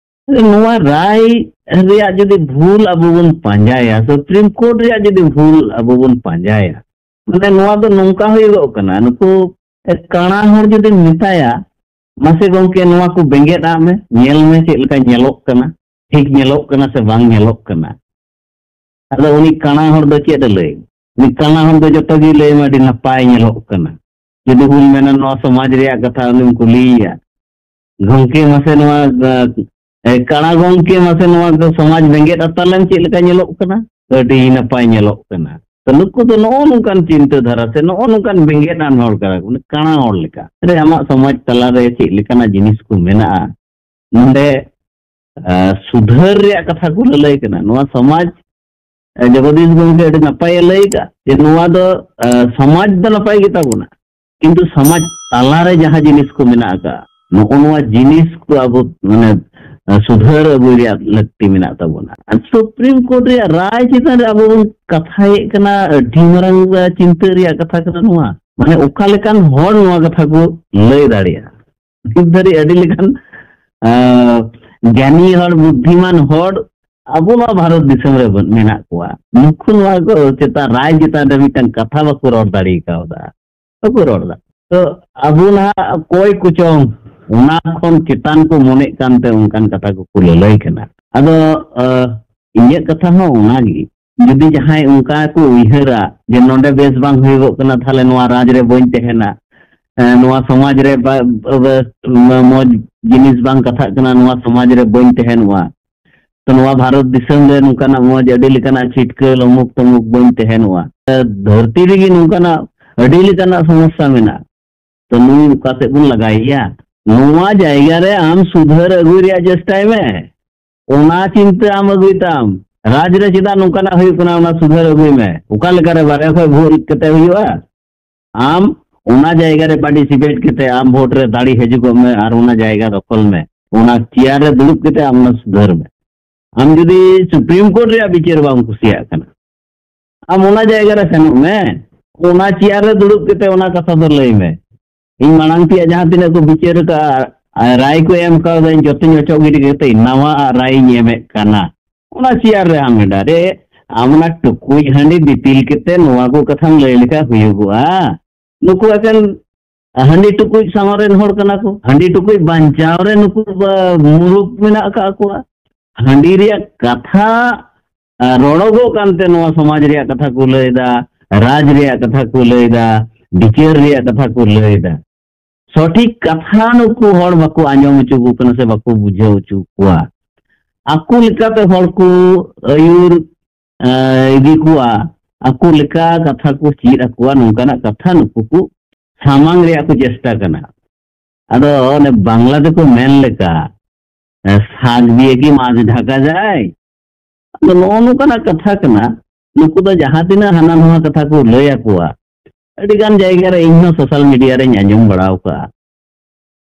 ᱱᱚᱣᱟ ᱨᱟᱭ ᱨᱮᱭᱟᱜ ᱡᱩᱫᱤ ᱵᱷᱩᱞ ᱟᱵᱚ ᱵᱚᱱ ᱯᱟᱸᱡᱟᱭᱟ, ᱥᱩᱯᱨᱤᱢ ᱠᱳᱨᱴ ᱨᱮᱭᱟᱜ ᱡᱩᱫᱤ ᱵᱷᱩᱞ ᱟᱵᱚ ᱵᱚᱱ ᱯᱟᱸᱡᱟᱭᱟ, ᱢᱟᱱᱮ ᱱᱚᱣᱟ ᱫᱚ ᱱᱚᱝᱠᱟ ᱦᱩᱭᱩᱜᱚᱜ ᱠᱟᱱᱟ, ᱱᱩᱠᱩ ᱠᱟᱬᱟ ᱦᱚᱲ ᱡᱩᱫᱤᱢ ᱢᱮᱛᱟᱭᱟ, "ᱢᱟᱥᱮ ᱜᱚᱝᱠᱮ, ᱱᱚᱣᱟ ᱠᱚ ᱵᱮᱸᱜᱮᱫ ᱟᱜ ᱢᱮ, ᱧᱮᱞ ᱢᱮ ᱪᱮᱫ ᱞᱮᱠᱟ ᱧᱮᱞᱚᱜ ᱠᱟᱱᱟ, ᱴᱷᱤᱠ ᱧᱮᱞᱚᱜ ᱠᱟᱱᱟ ᱥᱮ ᱵᱟᱝ ᱧᱮᱞᱚᱜ ᱠᱟᱱᱟ?" ᱟᱫᱚ ᱩᱱᱤ ᱠᱟᱬᱟ ᱦᱚᱲ ᱫᱚ ᱪᱮᱫ ᱮ ᱞᱟᱹᱭ? ᱩᱱᱤ ᱠᱟᱬᱟ ᱦᱚᱲ ᱫᱚ ᱡᱚᱛᱚ ᱜᱮᱭ ᱞᱟᱹᱭ ᱟᱢᱟ, "ᱟᱹᱰᱤ ᱱᱟᱯᱟᱭ ᱧᱮᱞᱚᱜ ᱠᱟᱱᱟ᱾" ᱡᱩᱫᱤ ᱵᱚᱱ ᱢᱮᱱᱟ ᱱᱚᱣᱟ ᱥᱚᱢᱟᱡᱽ ᱨᱮᱭᱟᱜ ᱠᱟᱛᱷᱟ, ᱩᱱᱤᱢ ᱠᱩᱞᱤᱭᱮᱭᱟ, "ᱜᱚᱝᱠᱮ, ᱢᱟᱥᱮ ᱱᱚᱣᱟ, ᱮ, ᱠᱟᱬᱟ ᱜᱚᱝᱠᱮ, ᱢᱟᱥᱮ ᱱᱚᱣᱟ ᱫᱚ ᱥᱚᱢᱟᱡᱽ ᱵᱮᱸᱜᱮᱫ ᱟᱛᱟᱞᱮᱢ, ᱪᱮᱫ ᱞᱮᱠᱟ ᱧᱮᱞᱚᱜ ᱠᱟᱱᱟ?" "ᱟᱹᱰᱤ ᱱᱟᱯᱟᱭ ᱧᱮᱞᱚᱜ ᱠᱟᱱᱟ᱾" ᱛᱚ ᱱᱩᱠᱩ ᱫᱚ ᱱᱚᱜᱼᱚ ᱱᱚᱝᱠᱟᱱ ᱪᱤᱱᱛᱟᱹ ᱫᱷᱟᱨᱟ ᱥᱮ ᱱᱚᱜᱼᱚ ᱱᱚᱝᱠᱟᱱ ᱵᱮᱸᱜᱮᱫ ᱟᱱ ᱦᱚᱲ ᱠᱟᱱᱟ ᱠᱚ, ᱢᱟᱱᱮ ᱠᱟᱬᱟ ᱦᱚᱲ ᱞᱮᱠᱟ᱾ ᱨᱮ ᱟᱢᱟᱜ ᱥᱚᱢᱟᱡᱽ ᱛᱟᱞᱟᱨᱮ ᱪᱮᱫ ᱞᱮᱠᱟᱱᱟᱜ ᱡᱤᱱᱤᱥ ᱠᱚ ᱢᱮᱱᱟᱜᱼᱟ, ᱱᱚᱰᱮ, ᱮ, ᱥᱩᱫᱷᱟᱹᱨ ᱨᱮᱭᱟᱜ ᱠᱟᱛᱷᱟ ᱠᱚ ᱞᱟᱹᱞᱟᱹᱭ ᱠᱟᱱᱟ᱾ ᱱᱚᱣᱟ ᱥᱚᱢᱟᱡᱽ, ᱮ, ᱡᱚᱜᱚᱫᱤᱥ ᱜᱚᱢᱠᱮ ᱟᱹᱰᱤ ᱱᱟᱯᱟᱭᱮ ᱞᱟᱹᱭ ᱠᱟᱜ ᱡᱮ ᱱᱚᱣᱟ ᱫᱚ, ᱮ, ᱥᱚᱢᱟᱡᱽ ᱫᱚ ᱱᱟᱯᱟᱭ ᱜᱮᱛᱟ ᱵᱚᱱᱟ, ᱠᱤᱱᱛᱩ ᱥᱚᱢᱟᱡᱽ ᱛᱟᱞᱟᱨᱮ ᱡᱟᱦᱟᱸ ᱡᱤᱱᱤᱥ ᱠᱚ ᱢᱮᱱᱟᱜ ᱟᱠᱟᱫ, ᱱᱚᱜᱼᱚ ᱱᱚᱣᱟ ᱡᱤᱱᱤᱥ ᱠᱚ ᱟᱵᱚ, ᱢᱟᱱᱮ, ᱮ, ᱥᱩᱫᱷᱟᱹᱨ ᱟᱹᱜᱩᱭ ᱨᱮᱭᱟᱜ ᱞᱟᱹᱠᱛᱤ ᱢᱮᱱᱟᱜ ᱛᱟᱵᱚᱱᱟ᱾ ᱟᱨ ᱥᱩᱯᱨᱤᱢ ᱠᱳᱨᱴ ᱨᱮᱭᱟᱜ ᱨᱟᱭ ᱪᱮᱛᱟᱱ ᱨᱮ ᱟᱵᱚ ᱵᱚᱱ ᱠᱟᱛᱷᱟᱭᱮᱫ ᱠᱟᱱᱟ, ᱟᱹᱰᱤ ᱢᱟᱨᱟᱝ, ᱮ, ᱪᱤᱱᱛᱟᱹ ᱨᱮᱭᱟᱜ ᱠᱟᱛᱷᱟ ᱠᱟᱱᱟ ᱱᱚᱣᱟ᱾ ᱢᱟᱱᱮ ᱚᱠᱟ ᱞᱮᱠᱟᱱ ᱦᱚᱲ ᱱᱚᱣᱟ ᱠᱟᱛᱷᱟ ᱠᱚ ᱞᱟᱹᱭ ᱫᱟᱲᱮᱭᱟᱜᱼᱟ? ᱱᱤᱛ ᱫᱷᱟᱹᱨᱤᱡ ᱟᱹᱰᱤ ᱞᱮᱠᱟᱱ, ᱟᱸ, ᱜᱮᱭᱟᱱᱤ ᱦᱚᱲ, ᱵᱩᱫᱽᱫᱷᱤᱢᱟᱱ ᱦᱚᱲ ᱟᱵᱚ ᱱᱚᱣᱟ ᱵᱷᱟᱨᱚᱛ ᱫᱤᱥᱚᱢ ᱨᱮ ᱵᱚᱱ, ᱢᱮᱱᱟᱜ ᱠᱚᱣᱟ᱾ ᱱᱩᱠᱩ ᱱᱚᱣᱟ ᱠᱚ ᱪᱮᱛᱟᱱ, ᱨᱟᱭ ᱪᱮᱛᱟᱱ ᱨᱮ ᱢᱤᱫᱴᱟᱝ ᱠᱟᱛᱷᱟ ᱵᱟᱠᱚ ᱨᱚᱲ ᱫᱟᱲᱮ ᱠᱟᱣᱫᱟ, ᱵᱟᱠᱚ ᱨᱚᱲ ᱫᱟ᱾ ᱛᱚ ᱟᱵᱚ ᱱᱟᱦᱟᱜ ᱚᱠᱚᱭ ᱠᱚᱪᱚᱝ ᱚᱱᱟ ᱠᱷᱚᱱ ᱪᱮᱛᱟᱱ ᱠᱚ ᱢᱚᱱᱮᱜ ᱠᱟᱱᱛᱮ ᱚᱱᱠᱟᱱ ᱠᱟᱛᱷᱟ ᱠᱚᱠᱚ ᱞᱟᱹᱞᱟᱹᱭ ᱠᱟᱱᱟ᱾ ᱟᱫᱚ, ᱟᱸ, ᱤᱧᱟᱹᱜ ᱠᱟᱛᱷᱟ ᱦᱚᱸ ᱚᱱᱟᱜᱮ, ᱡᱩᱫᱤ ᱡᱟᱦᱟᱸᱭ ᱚᱱᱠᱟ ᱠᱚ ᱩᱭᱦᱟᱹᱨᱟ ᱡᱮ ᱱᱚᱰᱮ ᱵᱮᱥ ᱵᱟᱝ ᱦᱩᱭᱩᱜᱚᱜ ᱠᱟᱱᱟ, ᱛᱟᱦᱞᱮ ᱱᱚᱣᱟ ᱨᱟᱡᱽ ᱨᱮ ᱵᱟᱹᱧ ᱛᱟᱦᱮᱱᱟ, ᱮᱸ, ᱱᱚᱣᱟ ᱥᱚᱢᱟᱡᱽ ᱨᱮ ᱵᱟ-, ᱵᱟ-, ᱢᱚᱡᱽ ᱡᱤᱱᱤᱥ ᱵᱟᱝ ᱠᱟᱛᱷᱟᱜ ᱠᱟᱱᱟ, ᱱᱚᱣᱟ ᱥᱚᱢᱟᱡᱽ ᱨᱮ ᱵᱟᱹᱧ ᱛᱟᱦᱮᱱᱚᱜᱼᱟ, ᱛᱚ ᱱᱚᱣᱟ ᱵᱷᱟᱨᱚᱛ ᱫᱤᱥᱚᱢ ᱨᱮ ᱱᱚᱝᱠᱟᱱᱟᱜ ᱢᱚᱡᱽ ᱟᱹᱰᱤ ᱞᱮᱠᱟᱱᱟᱜ ᱪᱷᱤᱴᱠᱟᱹ ᱞᱩᱢᱩᱠ ᱛᱩᱢᱩᱠ ᱵᱟᱹᱧ ᱛᱟᱦᱮᱱᱚᱜᱼᱟ, ᱫᱷᱟᱹᱨᱛᱤ ᱨᱮᱜᱮ ᱱᱚᱝᱠᱟᱱᱟᱜ ᱟᱹᱰᱤ ᱞᱮᱠᱟᱱᱟᱜ ᱥᱚᱢᱚᱥᱥᱟ ᱢᱮᱱᱟᱜᱼᱟ, ᱛᱚ ᱱᱩᱭ ᱚᱠᱟ ᱥᱮᱫ ᱵᱚᱱ ᱞᱟᱜᱟᱭᱮᱭᱟ? ᱱᱚᱣᱟ ᱡᱟᱭᱜᱟ ᱨᱮ ᱟᱢ ᱥᱩᱫᱷᱟᱹᱨ ᱟᱹᱜᱩᱭ ᱨᱮᱭᱟᱜ ᱪᱮᱥᱴᱟᱭ ᱢᱮ᱾ ᱚᱱᱟ ᱪᱤᱱᱛᱟᱹ ᱟᱢ ᱟᱹᱜᱩᱭ ᱛᱟᱢ᱾ ᱨᱟᱡᱽ ᱨᱮ ᱪᱮᱫᱟᱜ ᱱᱚᱝᱠᱟᱱᱟᱜ ᱦᱩᱭᱩᱜ ᱠᱟᱱᱟ, ᱚᱱᱟ ᱥᱩᱫᱷᱟᱹᱨ ᱟᱹᱜᱩᱭ ᱢᱮ᱾ ᱚᱠᱟ ᱞᱮᱠᱟᱨᱮ ᱵᱟᱨᱦᱮ ᱠᱷᱚᱱ ᱵᱷᱳᱴ ᱤᱫᱤ ᱠᱟᱛᱮ ᱦᱩᱭᱩᱜᱼᱟ? ᱟᱢ ᱚᱱᱟ ᱡᱟᱭᱜᱟ ᱨᱮ ᱯᱟᱨᱴᱤᱥᱤᱯᱮᱴ ᱠᱟᱛᱮ ᱟᱢ ᱵᱷᱳᱴ ᱨᱮ ᱫᱟᱲᱮ ᱦᱤᱡᱩᱜᱚᱜ ᱢᱮ ᱟᱨ ᱚᱱᱟ ᱡᱟᱭᱜᱟ ᱫᱚᱠᱷᱚᱞ ᱢᱮ᱾ ᱚᱱᱟ ᱪᱮᱭᱟᱨ ᱨᱮ ᱫᱩᱲᱩᱵ ᱠᱟᱛᱮ ᱟᱢ ᱚᱱᱟ ᱥᱩᱫᱷᱟᱹᱨ ᱢᱮ᱾ ᱟᱢ ᱡᱩᱫᱤ ᱥᱩᱯᱨᱤᱢ ᱠᱳᱨᱴ ᱨᱮᱭᱟᱜ ᱵᱤᱪᱟᱹᱨ ᱵᱟᱢ ᱠᱩᱥᱤᱭᱟᱜ ᱠᱟᱱᱟ, ᱟᱢ ᱚᱱᱟ ᱡᱟᱭᱜᱟ ᱨᱮ ᱥᱮᱱᱚᱜ ᱢᱮ, ᱚᱱᱟ ᱪᱮᱭᱟᱨ ᱨᱮ ᱫᱩᱲᱩᱵ ᱠᱟᱛᱮ ᱚᱱᱟ ᱠᱟᱛᱷᱟ ᱫᱚ ᱞᱟᱹᱭ ᱢᱮ᱾ ᱤᱧ ᱢᱟᱲᱟᱝ ᱛᱮᱭᱟᱜ ᱡᱟᱦᱟᱸ ᱛᱤᱱᱟᱹᱜ ᱠᱚ ᱵᱤᱪᱟᱹᱨ ᱟᱠᱟᱫᱼᱟ, ᱟᱨ ᱨᱟᱭ ᱠᱚ ᱮᱢ ᱠᱟᱣᱫᱟ, ᱤᱧ ᱡᱚᱛᱚᱧ ᱚᱪᱚᱜ ᱜᱤᱰᱤ ᱠᱟᱛᱮ ᱱᱟᱣᱟ ᱟᱜ ᱨᱟᱭ ᱤᱧ ᱮᱢᱮᱫ ᱠᱟᱱᱟ᱾ ᱚᱱᱟ ᱪᱮᱭᱟᱨ ᱨᱮ ᱟᱢ ᱢᱮᱰᱟ ᱨᱮ ᱟᱢ ᱚᱱᱟ ᱴᱩᱠᱩᱡ ᱦᱟᱺᱰᱤ ᱫᱤᱯᱤᱞ ᱠᱟᱛᱮ ᱱᱚᱣᱟ ᱠᱚ ᱠᱟᱛᱷᱟᱢ ᱞᱟᱹᱭ ᱞᱮᱠᱷᱟᱱ ᱦᱩᱭᱩᱜᱚᱜᱼᱟ? ᱱᱩᱠᱩ ᱮᱠᱮᱱ ᱦᱟᱺᱰᱤ ᱴᱩᱠᱩᱡ ᱥᱟᱢᱟᱝ ᱨᱮᱱ ᱦᱚᱲ ᱠᱟᱱᱟ ᱠᱚ᱾ ᱦᱟᱺᱰᱤ ᱴᱩᱠᱩᱡ ᱵᱟᱧᱪᱟᱣ ᱨᱮ ᱱᱩᱠᱩ ᱵᱟ-, ᱢᱩᱨᱩᱠ ᱢᱮᱱᱟᱜ ᱟᱠᱟᱫ ᱠᱚᱣᱟ᱾ ᱦᱟᱺᱰᱤ ᱨᱮᱭᱟᱜ ᱠᱟᱛᱷᱟ, ᱟ, ᱨᱚᱲᱚᱜᱚᱜ ᱠᱟᱱᱛᱮ ᱱᱚᱣᱟ ᱥᱚᱢᱟᱡᱽ ᱨᱮᱭᱟᱜ ᱠᱟᱛᱷᱟ ᱠᱚ ᱞᱟᱹᱭᱫᱟ, ᱨᱟᱡᱽ ᱨᱮᱭᱟᱜ ᱠᱟᱛᱷᱟ ᱠᱚ ᱞᱟᱹᱭᱫᱟ, ᱵᱤᱪᱟᱹᱨ ᱨᱮᱭᱟᱜ ᱠᱟᱛᱷᱟ ᱠᱚ ᱞᱟᱹᱭᱫᱟ᱾ ᱥᱚᱴᱷᱤᱠ ᱠᱟᱛᱷᱟ ᱱᱩᱠᱩ ᱦᱚᱲ ᱵᱟᱠᱚ ᱟᱸᱡᱚᱢ ᱦᱚᱪᱚ ᱠᱚ ᱠᱟᱱᱟ ᱥᱮ ᱵᱟᱠᱚ ᱵᱩᱡᱷᱟᱹᱣ ᱦᱚᱪᱚ ᱠᱚᱣᱟ᱾ ᱟᱠᱚ ᱞᱮᱠᱟᱛᱮ ᱦᱚᱲ ᱠᱚ ᱟᱹᱭᱩᱨ, ᱮ, ᱤᱫᱤ ᱠᱚᱣᱟ, ᱟᱠᱚ ᱞᱮᱠᱟ ᱠᱟᱛᱷᱟ ᱠᱚ ᱪᱮᱫ ᱟᱠᱚᱣᱟ, ᱱᱚᱝᱠᱟᱱᱟᱜ ᱠᱟᱛᱷᱟ ᱱᱩᱠᱩ ᱠᱚ ᱥᱟᱢᱟᱝ ᱨᱮᱭᱟᱜ ᱠᱚ ᱪᱮᱥᱴᱟ ᱠᱟᱱᱟ᱾ ᱟᱫᱚ ᱚᱱᱮ ᱵᱟᱝᱞᱟ ᱛᱮᱠᱚ ᱢᱮᱱ ᱞᱮᱠᱟ, ᱮ, "ᱥᱟᱜ ᱫᱤᱭᱮ ᱠᱤ ᱢᱟᱪ ᱰᱷᱟᱠᱟ ᱡᱟᱭ?" ᱟᱫᱚ ᱱᱚᱜᱼᱚ ᱱᱚᱝᱠᱟᱱᱟᱜ ᱠᱟᱛᱷᱟ ᱠᱟᱱᱟ᱾ ᱱᱩᱠᱩ ᱫᱚ ᱡᱟᱦᱟᱸ ᱛᱤᱱᱟᱹᱜ ᱦᱟᱱᱟ ᱱᱚᱣᱟ ᱠᱟᱛᱷᱟ ᱠᱚ ᱞᱟᱹᱭ ᱟᱠᱚᱣᱟ, ᱟᱹᱰᱤ ᱜᱟᱱ ᱡᱟᱭᱜᱟ ᱨᱮ ᱤᱧ ᱦᱚᱸ ᱥᱳᱥᱟᱞ ᱢᱤᱰᱤᱭᱟ ᱨᱮᱧ ᱟᱸᱡᱚᱢ ᱵᱟᱲᱟ ᱟᱠᱟᱜᱼᱟ᱾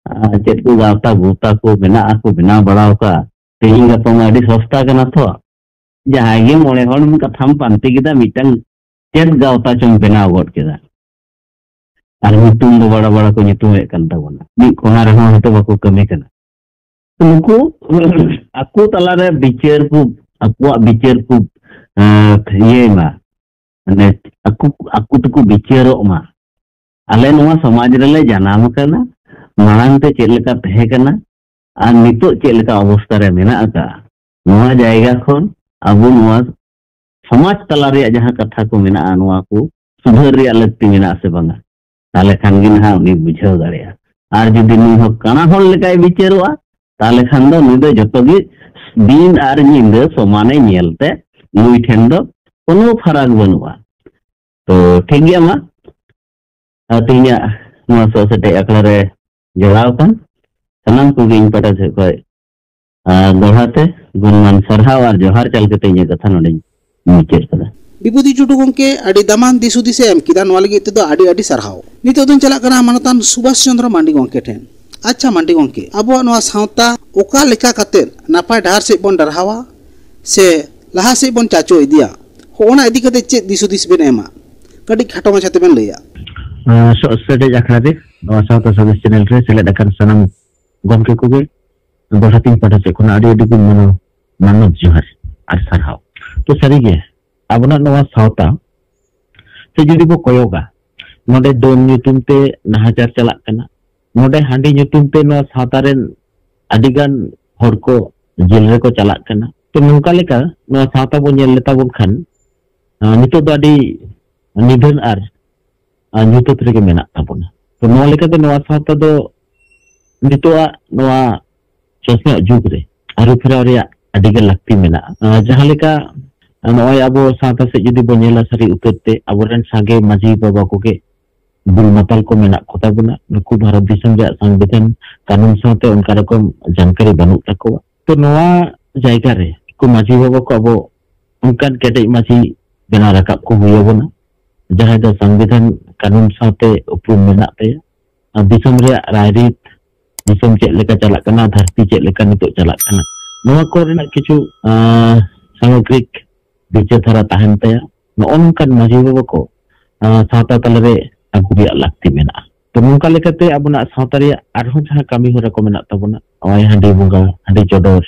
ᱟᱨ ᱪᱮᱫ ᱠᱚ ᱜᱟᱶᱛᱟ ᱜᱩᱛᱟ ᱠᱚ ᱢᱮᱱᱟᱜᱼᱟ ᱠᱚ ᱵᱮᱱᱟᱣ ᱵᱟᱲᱟ ᱟᱠᱟᱜᱼᱟ᱾ ᱛᱮᱦᱮᱧ ᱜᱟᱯᱟ ᱢᱟ ᱟᱹᱰᱤ ᱥᱚᱥᱛᱟ ᱠᱟᱱᱟ ᱛᱚ, ᱡᱟᱦᱟᱸᱭ ᱜᱮ ᱢᱚᱬᱮ ᱦᱚᱲ ᱠᱟᱛᱷᱟᱢ ᱯᱟᱱᱛᱮ ᱠᱮᱫᱟ, ᱢᱤᱫᱴᱟᱝ ᱪᱮᱫ ᱜᱟᱶᱛᱟ ᱪᱚᱢ ᱵᱮᱱᱟᱣ ᱜᱚᱫ ᱠᱮᱫᱟ᱾ ᱟᱨ ᱧᱩᱛᱩᱢ ᱫᱚ ᱵᱟᱲᱟ ᱵᱟᱲᱟ ᱠᱚ ᱧᱩᱛᱩᱢᱮᱫ ᱠᱟᱱ ᱛᱟᱵᱚᱱᱟ, ᱢᱤᱫ ᱠᱚᱬᱟ ᱨᱮᱦᱚᱸ ᱦᱚᱭᱛᱳ ᱵᱟᱠᱚ ᱠᱟᱹᱢᱤ ᱠᱟᱱᱟ᱾ ᱱᱩᱠᱩ ᱟᱠᱚ ᱛᱟᱞᱟᱨᱮ ᱵᱤᱪᱟᱹᱨ ᱠᱚ, ᱟᱠᱚᱣᱟᱜ ᱵᱤᱪᱟᱹᱨ ᱠᱚ, ᱮᱸ, ᱤᱭᱟᱹᱭ ᱢᱟ, ᱢᱟᱱᱮ ᱟᱠᱚ, ᱟᱠᱚ ᱛᱮᱠᱚ ᱵᱤᱪᱟᱹᱨᱚᱜ ᱢᱟ᱾ ᱟᱞᱮ ᱱᱚᱣᱟ ᱥᱚᱢᱟᱡᱽ ᱨᱮᱞᱮ ᱡᱟᱱᱟᱢ ᱟᱠᱟᱱᱟ, ᱢᱟᱲᱟᱝ ᱛᱮ ᱪᱮᱫ ᱞᱮᱠᱟ ᱛᱟᱦᱮᱸ ᱠᱟᱱᱟ ᱟᱨ ᱱᱤᱛᱚᱜ ᱪᱮᱫ ᱞᱮᱠᱟ ᱚᱵᱚᱥᱛᱟ ᱨᱮ ᱢᱮᱱᱟᱜ ᱟᱠᱟᱫᱼᱟ, ᱱᱚᱣᱟ ᱡᱟᱭᱜᱟ ᱠᱷᱚᱱ ᱟᱵᱚ ᱱᱚᱣᱟ ᱥᱚᱢᱟᱡᱽ ᱛᱟᱞᱟ ᱨᱮᱭᱟᱜ ᱡᱟᱦᱟᱸ ᱠᱟᱛᱷᱟ ᱠᱚ ᱢᱮᱱᱟᱜᱼᱟ, ᱱᱚᱣᱟ ᱠᱚ ᱥᱩᱫᱷᱟᱹᱨ ᱨᱮᱭᱟᱜ ᱞᱟᱹᱠᱛᱤ ᱢᱮᱱᱟᱜᱼᱟ ᱥᱮ ᱵᱟᱝᱟ, ᱛᱟᱦᱚᱞᱮ ᱠᱷᱟᱱ ᱜᱮ ᱱᱟᱦᱟᱜ ᱩᱱᱤ ᱵᱩᱡᱷᱟᱹᱣ ᱫᱟᱲᱮᱭᱟᱜᱼᱟ᱾ ᱟᱨ ᱡᱩᱫᱤ ᱱᱩᱭ ᱦᱚᱸ ᱠᱟᱬᱟ ᱦᱚᱲ ᱞᱮᱠᱟᱭ ᱵᱤᱪᱟᱹᱨᱚᱜᱼᱟ, ᱛᱟᱦᱚᱞᱮ ᱠᱷᱟᱱ ᱫᱚ ᱱᱩᱭ ᱫᱚ ᱡᱚᱛᱚ ᱜᱮ ᱫᱤᱱ ᱟᱨ ᱧᱤᱫᱟᱹ ᱥᱚᱢᱟᱱᱮ ᱧᱮᱞ ᱛᱮ ᱱᱩᱭ ᱴᱷᱮᱱ ᱫᱚ ᱠᱳᱱᱳ ᱯᱷᱟᱨᱟᱠ ᱵᱟᱹᱱᱩᱜᱼᱟ᱾ ᱛᱚ ᱴᱷᱤᱠ ᱜᱮᱭᱟ, ᱢᱟ ᱟᱨ ᱛᱮᱦᱮᱧᱟᱜ ᱱᱚᱣᱟ ᱥᱚᱜ ᱥᱮᱴᱮᱡ ᱟᱠᱷᱲᱟ ᱨᱮ ᱡᱚᱲᱟᱣ ᱟᱠᱟᱱ ᱥᱟᱱᱟᱢ ᱠᱚᱜᱮ ᱤᱧ ᱯᱟᱦᱴᱟ ᱥᱮᱫ ᱠᱷᱚᱱ, ᱟᱨ ᱫᱚᱦᱲᱟ ᱛᱮ ᱜᱩᱱᱢᱟᱱ ᱥᱟᱨᱦᱟᱣ ᱟᱨ ᱡᱚᱦᱟᱨ ᱪᱟᱞ ᱠᱟᱛᱮ ᱤᱧᱟᱹᱜ ᱠᱟᱛᱷᱟ ᱱᱚᱰᱮᱧ ᱢᱩᱪᱟᱹᱫ ᱠᱟᱫᱟ᱾ ᱵᱤᱵᱷᱩᱛᱤ ᱴᱩᱰᱩ ᱜᱚᱢᱠᱮ, ᱟᱹᱰᱤ ᱫᱟᱢᱟᱱ ᱫᱤᱥ ᱦᱩᱫᱤᱥ ᱮ ᱮᱢ ᱠᱮᱫᱟ, ᱱᱚᱣᱟ ᱞᱟᱹᱜᱤᱫ ᱛᱮᱫᱚ ᱟᱹᱰᱤ ᱟᱹᱰᱤ ᱥᱟᱨᱦᱟᱣ᱾ ᱱᱤᱛᱚᱜ ᱫᱚᱧ ᱪᱟᱞᱟᱜ ᱠᱟᱱᱟ ᱢᱟᱱᱚᱛᱟᱱ ᱥᱩᱵᱷᱟᱥ ᱪᱚᱱᱫᱨᱚ ᱢᱟᱱᱰᱤ ᱜᱚᱢᱠᱮ ᱴᱷᱮᱱ᱾ ᱟᱪᱪᱷᱟ ᱢᱟᱱᱰᱤ ᱜᱚᱢᱠᱮ, ᱟᱵᱚᱣᱟᱜ ᱱᱚᱣᱟ ᱥᱟᱶᱛᱟ ᱚᱠᱟ ᱞᱮᱠᱟ ᱠᱟᱛᱮ ᱱᱟᱯᱟᱭ ᱰᱟᱦᱟᱨ ᱥᱮᱫ ᱵᱚᱱ ᱰᱟᱨᱦᱟᱣᱟ ᱥᱮ ᱞᱟᱦᱟ ᱥᱮᱫ ᱵᱚᱱ ᱪᱟᱪᱳ ᱤᱫᱤᱭᱟ, ᱦᱚᱸᱜᱼᱚ ᱱᱟ ᱤᱫᱤ ᱠᱟᱛᱮ ᱪᱮᱫ ᱫᱤᱥ ᱦᱩᱫᱤᱥ ᱵᱮᱱ ᱮᱢᱟ? ᱠᱟᱹᱴᱤᱡ ᱠᱷᱟᱴᱚ ᱢᱟᱪᱷᱟ ᱛᱮᱵᱮᱱ ᱞᱟᱹᱭᱟ᱾ ᱟᱸ, ᱥᱚᱜ ᱥᱮᱴᱮᱡ ᱟᱠᱷᱲᱟ ᱨᱮ ᱱᱚᱣᱟ ᱥᱟᱶᱛᱟ ᱥᱟᱸᱫᱮᱥ ᱪᱮᱱᱮᱞ ᱨᱮ ᱥᱮᱞᱮᱫ ᱟᱠᱟᱱ ᱥᱟᱱᱟᱢ ᱜᱚᱢᱠᱮ ᱠᱚᱜᱮ ᱫᱚᱦᱲᱟ ᱛᱤᱧ ᱯᱟᱦᱴᱟ ᱥᱮᱫ ᱠᱷᱚᱱᱟᱜ ᱟᱹᱰᱤ ᱟᱹᱰᱤ ᱜᱮ ᱢᱟᱱᱟᱣ, ᱢᱟᱱᱚᱛ ᱡᱚᱦᱟᱨ ᱟᱨ ᱥᱟᱨᱦᱟᱣ᱾ ᱛᱚ ᱥᱟᱹᱨᱤᱜᱮ ᱟᱵᱚᱱᱟᱜ ᱱᱚᱣᱟ ᱥᱟᱶᱛᱟ ᱥᱮ ᱡᱩᱫᱤ ᱵᱚ ᱠᱚᱭᱚᱜᱟ, ᱱᱚᱰᱮ ᱰᱟᱹᱱ ᱧᱩᱛᱩᱢ ᱛᱮ ᱱᱟᱦᱟᱪᱟᱨ ᱪᱟᱞᱟᱜ ᱠᱟᱱᱟ, ᱱᱚᱰᱮ ᱦᱟᱺᱰᱤ ᱧᱩᱛᱩᱢ ᱛᱮ ᱱᱚᱣᱟ ᱥᱟᱶᱛᱟ ᱨᱮᱱ ᱟᱹᱰᱤ ᱜᱟᱱ ᱦᱚᱲ ᱠᱚ ᱡᱮᱞ ᱨᱮᱠᱚ ᱪᱟᱞᱟᱜ ᱠᱟᱱᱟ᱾ ᱛᱚ, ᱱᱚᱝᱠᱟ ᱞᱮᱠᱟ ᱱᱚᱣᱟ ᱥᱟᱶᱛᱟ ᱵᱚ ᱧᱮᱞ ᱞᱮᱛᱟ ᱵᱚᱱ ᱠᱷᱟᱱ, ᱟᱸ, ᱱᱤᱛᱚᱜ ᱫᱚ ᱟᱹᱰᱤ ᱱᱤᱫᱷᱟᱹᱱ ᱟᱨ, ᱟᱸ, ᱧᱩᱛᱟᱹᱛ ᱨᱮᱜᱮ ᱢᱮᱱᱟᱜ ᱛᱟᱵᱚᱱᱟ᱾ ᱛᱚ, ᱱᱚᱣᱟ ᱞᱮᱠᱟᱛᱮ ᱱᱚᱣᱟ ᱥᱟᱶᱛᱟ ᱫᱚ ᱱᱤᱛᱚᱜᱟᱜ ᱱᱚᱣᱟ ᱪᱚᱥᱱᱚᱜ ᱡᱩᱜᱽ ᱨᱮ ᱟᱹᱨᱩ ᱯᱷᱮᱨᱟᱣ ᱨᱮᱭᱟᱜ ᱟᱹᱰᱤ ᱜᱮ ᱞᱟᱹᱠᱛᱤ ᱢᱮᱱᱟᱜᱼᱟ᱾ ᱟᱸ, ᱡᱟᱦᱟᱸ ᱞᱮᱠᱟ ᱱᱚᱜᱼᱚᱭ ᱟᱵᱚ ᱥᱟᱶᱛᱟ ᱥᱮᱫ ᱡᱩᱫᱤ ᱵᱚᱱ ᱧᱮᱞᱟ, ᱥᱟᱹᱨᱤ ᱩᱛᱟᱹᱨ ᱛᱮ ᱟᱵᱚᱨᱮᱱ ᱥᱟᱸᱜᱮ ᱢᱟᱹᱡᱷᱤ ᱵᱟᱵᱟ ᱠᱚᱜᱮ ᱵᱩᱞ ᱢᱟᱛᱟᱞ ᱠᱚ ᱢᱮᱱᱟᱜ ᱠᱚ ᱛᱟᱵᱚᱱᱟ᱾ ᱱᱩᱠᱩ ᱵᱷᱟᱨᱚᱛ ᱫᱤᱥᱚᱢ ᱨᱮᱭᱟᱜ ᱥᱚᱝᱵᱤᱫᱷᱟᱱ ᱠᱟᱹᱱᱩᱱ ᱥᱟᱶᱛᱮ ᱚᱱᱠᱟ ᱨᱚᱠᱚᱢ ᱡᱟᱱᱠᱟᱨᱤ ᱵᱟᱹᱱᱩᱜ ᱛᱟᱠᱚᱣᱟ᱾ ᱛᱚ, ᱱᱚᱣᱟ ᱡᱟᱭᱜᱟ ᱨᱮ ᱱᱩᱠᱩ ᱢᱟᱹᱡᱷᱤ ᱵᱟᱵᱟ ᱠᱚ ᱟᱵᱚ ᱚᱱᱠᱟᱱ ᱠᱮᱴᱮᱡ ᱢᱟᱹᱡᱷᱤ ᱵᱮᱱᱟᱣ ᱨᱟᱠᱟᱵ ᱠᱚ ᱦᱩᱭ ᱟᱵᱚᱱᱟ, ᱡᱟᱦᱟᱸᱭ ᱫᱚ ᱥᱚᱝᱵᱤᱫᱷᱟᱱ ᱠᱟᱹᱱᱩᱱ ᱥᱟᱶᱛᱮ ᱩᱯᱨᱩᱢ ᱢᱮᱱᱟᱜ ᱛᱟᱭᱟ᱾ ᱟᱨ ᱫᱤᱥᱚᱢ ᱨᱮᱭᱟᱜ ᱨᱟᱭᱨᱤᱛ, ᱫᱤᱥᱚᱢ ᱪᱮᱫ ᱞᱮᱠᱟ ᱪᱟᱞᱟᱜ ᱠᱟᱱᱟ, ᱫᱷᱟᱹᱨᱛᱤ ᱪᱮᱫ ᱞᱮᱠᱟ ᱱᱤᱛᱚᱜ ᱪᱟᱞᱟᱜ ᱠᱟᱱᱟ, ᱱᱚᱣᱟ ᱠᱚᱨᱮᱱᱟᱜ ᱠᱤᱪᱷᱩ, ᱟᱸ, ᱥᱟᱢᱚᱜᱨᱤᱠ ᱵᱤᱪᱟᱹᱨ ᱫᱷᱟᱨᱟ ᱛᱟᱦᱮᱱ ᱛᱟᱭᱟ᱾ ᱱᱚᱜᱼᱚ ᱱᱚᱝᱠᱟᱱ ᱢᱟᱹᱡᱷᱤ ᱵᱟᱵᱟ ᱠᱚ, ᱟᱸ, ᱥᱟᱶᱛᱟ ᱛᱟᱞᱟᱨᱮ ᱟᱹᱜᱩ ᱨᱮᱭᱟᱜ ᱞᱟᱹᱠᱛᱤ ᱢᱮᱱᱟᱜᱼᱟ᱾ ᱛᱚ, ᱱᱚᱝᱠᱟ ᱞᱮᱠᱟᱛᱮ ᱟᱵᱚᱱᱟᱜ ᱥᱟᱶᱛᱟ ᱨᱮᱭᱟᱜ ᱟᱨᱦᱚᱸ ᱡᱟᱦᱟᱸ ᱠᱟᱹᱢᱤ ᱦᱚᱨᱟ ᱠᱚ ᱢᱮᱱᱟᱜ ᱛᱟᱵᱚᱱᱟ, ᱱᱚᱜᱼᱚᱭ ᱦᱟᱺᱰᱤ ᱵᱚᱸᱜᱟ, ᱦᱟᱺᱰᱤ ᱪᱚᱰᱚᱨ,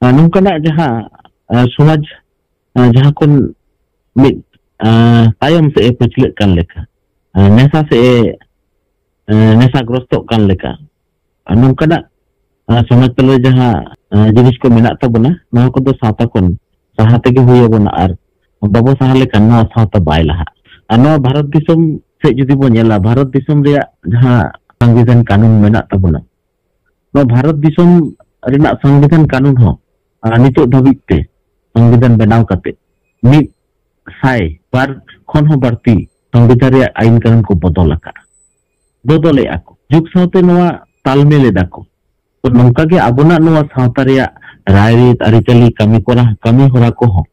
ᱟᱸ, ᱱᱚᱝᱠᱟᱱᱟᱜ ᱡᱟᱦᱟᱸ, ᱟᱸ, ᱥᱚᱢᱟᱡᱽ, ᱟᱸ, ᱡᱟᱦᱟᱸ ᱠᱷᱚᱱ ᱢᱤᱫ, ᱟᱸ, ᱛᱟᱭᱚᱢ ᱥᱮᱫ ᱮ ᱯᱟᱹᱪᱷᱞᱟᱹᱜ ᱠᱟᱱ ᱞᱮᱠᱟ, ᱟᱸ, ᱱᱮᱥᱟ ᱥᱮᱫ ᱮ, ᱟᱸ, ᱱᱮᱥᱟᱜᱨᱚᱥᱛᱚᱜ ᱠᱟᱱ ᱞᱮᱠᱟ, ᱟᱨ ᱱᱚᱝᱠᱟᱱᱟᱜ, ᱟᱸ, ᱥᱚᱢᱟᱡᱽ ᱛᱟᱞᱟᱨᱮ ᱡᱟᱦᱟᱸ, ᱟᱸ, ᱡᱤᱱᱤᱥ ᱠᱚ ᱢᱮᱱᱟᱜ ᱛᱟᱵᱚᱱᱟ, ᱱᱚᱣᱟ ᱠᱚᱫᱚ ᱥᱟᱶᱛᱟ ᱠᱷᱚᱱ ᱥᱟᱦᱟ ᱛᱮᱜᱮ ᱦᱩᱭ ᱟᱵᱚᱱᱟ ᱟᱨ ᱵᱟᱵᱚ ᱥᱟᱦᱟ ᱞᱮᱠᱷᱟᱱ ᱱᱚᱣᱟ ᱥᱟᱶᱛᱟ ᱵᱟᱭ ᱞᱟᱦᱟᱜᱼᱟ᱾ ᱟᱨ ᱱᱚᱣᱟ ᱵᱷᱟᱨᱚᱛ ᱫᱤᱥᱚᱢ ᱥᱮᱫ ᱡᱩᱫᱤ ᱵᱚᱱ ᱧᱮᱞᱟ, ᱵᱷᱟᱨᱚᱛ ᱫᱤᱥᱚᱢ ᱨᱮᱭᱟᱜ ᱡᱟᱦᱟᱸ ᱥᱚᱝᱵᱤᱫᱷᱟᱱ ᱠᱟᱹᱱᱩᱱ ᱢᱮᱱᱟᱜ ᱛᱟᱵᱚᱱᱟ, ᱱᱚᱣᱟ ᱵᱷᱟᱨᱚᱛ ᱫᱤᱥᱚᱢ ᱨᱮᱱᱟᱜ ᱥᱚᱝᱵᱤᱫᱷᱟᱱ ᱠᱟᱹᱱᱩᱱ ᱦᱚᱸ, ᱟᱨ ᱱᱤᱛᱚᱜ ᱫᱷᱟᱹᱵᱤᱡ ᱛᱮ ᱥᱚᱝᱵᱤᱫᱷᱟᱱ ᱵᱮᱱᱟᱣ ᱠᱟᱛᱮ ᱢᱤᱫ ᱥᱟᱭ ᱵᱟᱨ ᱠᱷᱚᱱ ᱦᱚᱸ ᱵᱟᱹᱲᱛᱤ ᱥᱚᱝᱵᱤᱫᱷᱟᱱ ᱨᱮᱭᱟᱜ ᱟᱹᱭᱤᱱ ᱠᱟᱹᱱᱩᱱ ᱠᱚ ᱵᱚᱫᱚᱞ ᱟᱠᱟᱫᱼᱟ, ᱵᱚᱫᱚᱞᱮᱫᱼᱟ ᱠᱚ, ᱡᱩᱜᱽ ᱥᱟᱶᱛᱮ ᱱᱚᱣᱟ ᱛᱟᱞᱢᱮᱞ ᱮᱫᱟ ᱠᱚ᱾ ᱛᱚ, ᱱᱚᱝᱠᱟ ᱜᱮ ᱟᱵᱚᱱᱟᱜ ᱱᱚᱣᱟ ᱥᱟᱶᱛᱟ ᱨᱮᱭᱟᱜ ᱨᱟᱭᱨᱤᱛ, ᱟᱹᱨᱤᱪᱟᱹᱞᱤ, ᱠᱟᱹᱢᱤ ᱠᱚᱨᱟ-, ᱠᱟᱹᱢᱤ ᱦᱚᱨᱟ ᱠᱚᱦᱚᱸ,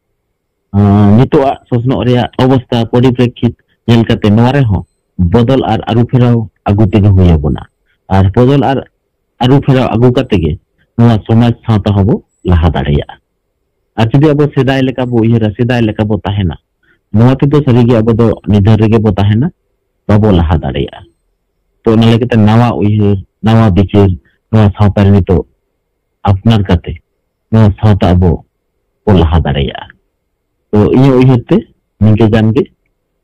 ᱟᱸ, ᱱᱤᱛᱚᱜᱟᱜ ᱥᱚᱥᱱᱚᱜ ᱨᱮᱭᱟᱜ ᱚᱵᱚᱥᱛᱟ ᱯᱚᱨᱤᱯᱨᱮᱠᱠᱷᱤᱛ ᱧᱮᱞ ᱠᱟᱛᱮ ᱱᱚᱣᱟ ᱨᱮᱦᱚᱸ ᱵᱚᱫᱚᱞ ᱟᱨ ᱟᱹᱨᱩ ᱯᱷᱮᱨᱟᱣ ᱟᱹᱜᱩ ᱛᱮᱜᱮ ᱦᱩᱭ ᱟᱵᱚᱱᱟ᱾ ᱟᱨ ᱵᱚᱫᱚᱞ ᱟᱨ ᱟᱹᱨᱩ ᱯᱷᱮᱨᱟᱣ ᱟᱹᱜᱩ ᱠᱟᱛᱮ ᱜᱮ ᱱᱚᱣᱟ ᱥᱚᱢᱟᱡᱽ ᱥᱟᱶᱛᱟ ᱦᱚᱸᱵᱚ ᱞᱟᱦᱟ ᱫᱟᱲᱮᱭᱟᱜᱼᱟ᱾ ᱟᱨ ᱡᱩᱫᱤ ᱟᱵᱚ ᱥᱮᱫᱟᱭ ᱞᱮᱠᱟ ᱵᱚ ᱩᱭᱦᱟᱹᱨᱟ, ᱥᱮᱫᱟᱭ ᱞᱮᱠᱟ ᱵᱚ ᱛᱟᱦᱮᱱᱟ, ᱱᱚᱣᱟ ᱛᱮᱫᱚ ᱥᱟᱹᱨᱤᱜᱮ ᱟᱵᱚ ᱫᱚ ᱱᱤᱫᱷᱟᱹᱱ ᱨᱮᱜᱮ ᱵᱚ ᱛᱟᱦᱮᱱᱟ, ᱵᱟᱵᱚ ᱞᱟᱦᱟ ᱫᱟᱲᱮᱭᱟᱜᱼᱟ᱾ ᱛᱚ, ᱚᱱᱟ ᱞᱮᱠᱟᱛᱮ ᱱᱟᱣᱟ ᱩᱭᱦᱟᱹᱨ, ᱱᱟᱣᱟ ᱵᱤᱪᱟᱹᱨ, ᱱᱚᱣᱟ ᱥᱟᱶᱛᱟ ᱨᱮ ᱱᱤᱛᱚᱜ ᱟᱯᱱᱟᱨ ᱠᱟᱛᱮ ᱱᱚᱣᱟ ᱥᱟᱶᱛᱟ ᱟᱵᱚ ᱵᱚ ᱞᱟᱦᱟ ᱫᱟᱲᱮᱭᱟᱜᱼᱟ᱾ ᱛᱚ ᱤᱧᱟᱹᱜ ᱩᱭᱦᱟᱹᱨ ᱛᱮ ᱱᱤᱝᱠᱟᱹ ᱜᱟᱱ ᱜᱮ᱾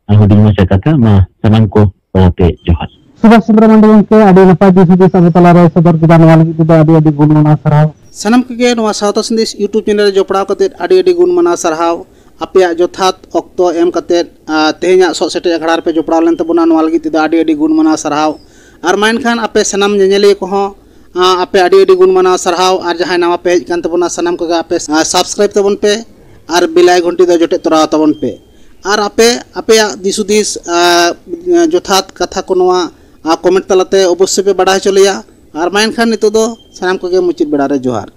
ᱟᱨ ᱦᱩᱰᱤᱧ ᱢᱟᱪᱷᱟ ᱠᱟᱛᱷᱟ, ᱢᱟ ᱥᱟᱱᱟᱢ ᱠᱚ ᱛᱟᱞᱟᱛᱮ ᱡᱚᱦᱟᱨ᱾ ᱥᱩᱵᱷᱟᱥ ᱪᱚᱸᱫᱽᱨᱚ ᱢᱟᱱᱰᱤ ᱜᱚᱢᱠᱮ, ᱟᱹᱰᱤ ᱱᱟᱯᱟᱭ ᱫᱤᱥ ᱦᱩᱫᱤᱥ ᱟᱵᱚ ᱛᱟᱞᱟᱨᱮ ᱥᱚᱫᱚᱨ ᱠᱮᱫᱟ᱾ ᱱᱚᱣᱟ ᱞᱟᱹᱜᱤᱫ ᱛᱮᱫᱚ ᱟᱹᱰᱤ ᱟᱹᱰᱤ ᱜᱩᱱ ᱢᱟᱱᱟᱣ ᱥᱟᱨᱦᱟᱣ᱾ ᱥᱟᱱᱟᱢ ᱠᱚᱜᱮ ᱱᱚᱣᱟ ᱥᱟᱶᱛᱟ ᱥᱟᱸᱫᱮᱥ YouTube ᱪᱮᱱᱮᱞ ᱨᱮ ᱡᱚᱯᱲᱟᱣ ᱠᱟᱛᱮᱫ ᱟᱹᱰᱤ ᱟᱹᱰᱤ ᱜᱩᱱ ᱢᱟᱱᱟᱣ ᱥᱟᱨᱦᱟᱣ᱾ ᱟᱯᱮᱭᱟᱜ ᱡᱚᱛᱷᱟᱛ ᱚᱠᱛᱚ ᱮᱢ ᱠᱟᱛᱮᱫ, ᱟ, ᱛᱮᱦᱮᱧᱟᱜ ᱥᱚᱜ ᱥᱮᱴᱮᱡ ᱟᱠᱷᱲᱟ ᱨᱮᱯᱮ ᱡᱚᱯᱲᱟᱣ ᱞᱮᱱ ᱛᱟᱵᱚᱱᱟ, ᱱᱚᱣᱟ ᱞᱟᱹᱜᱤᱫ ᱛᱮᱫᱚ ᱟᱹᱰᱤ ᱟᱹᱰᱤ ᱜᱩᱱ ᱢᱟᱱᱟᱣ ᱥᱟᱨᱦᱟᱣ᱾ ᱟᱨ ᱢᱟ ᱮᱱᱠᱷᱟᱱ ᱟᱯᱮ ᱥᱟᱱᱟᱢ ᱧᱮᱧᱮᱞᱤᱭᱟᱹ ᱠᱚᱦᱚᱸ, ᱟ, ᱟᱯᱮ ᱟᱹᱰᱤ ᱟᱹᱰᱤ ᱜᱩᱱ ᱢᱟᱱᱟᱣ ᱥᱟᱨᱦᱟᱣ᱾ ᱟᱨ ᱡᱟᱦᱟᱸᱭ ᱱᱟᱣᱟ ᱯᱮ ᱦᱮᱡ ᱟᱠᱟᱱ ᱛᱟᱵᱚᱱᱟ, ᱥᱟᱱᱟᱢ ᱠᱚᱜᱮ ᱟᱯᱮ, ᱟ, subscribe ᱛᱟᱵᱚᱱ ᱯᱮ ᱟᱨ bell icon ᱴᱤ ᱫᱚ ᱡᱚᱴᱮᱫ ᱛᱚᱨᱟᱣ ᱛᱟᱵᱚᱱ ᱯᱮ᱾ ᱟᱨ ᱟᱯᱮ ᱟᱯᱮᱭᱟᱜ ᱫᱤᱥ ᱦᱩᱫᱤᱥ, ᱟ, ᱡᱚᱛᱷᱟᱛ ᱠᱟᱛᱷᱟ ᱠᱚ ᱱᱚᱣᱟ, ᱟ, comment ᱛᱟᱞᱟᱛᱮ ᱚᱵᱚᱥᱥᱳᱭ ᱯᱮ ᱵᱟᱰᱟᱭ ᱦᱚᱪᱚ ᱞᱮᱭᱟ᱾ ᱟᱨ ᱢᱟ ᱮᱱᱠᱷᱟᱱ ᱱᱤᱛᱚᱜ ᱫᱚ ᱥᱟᱱᱟᱢ ᱠᱚᱜᱮ ᱢᱩᱪᱟᱹᱫ ᱵᱮᱲᱟ ᱨᱮ ᱡᱚᱦᱟᱨ᱾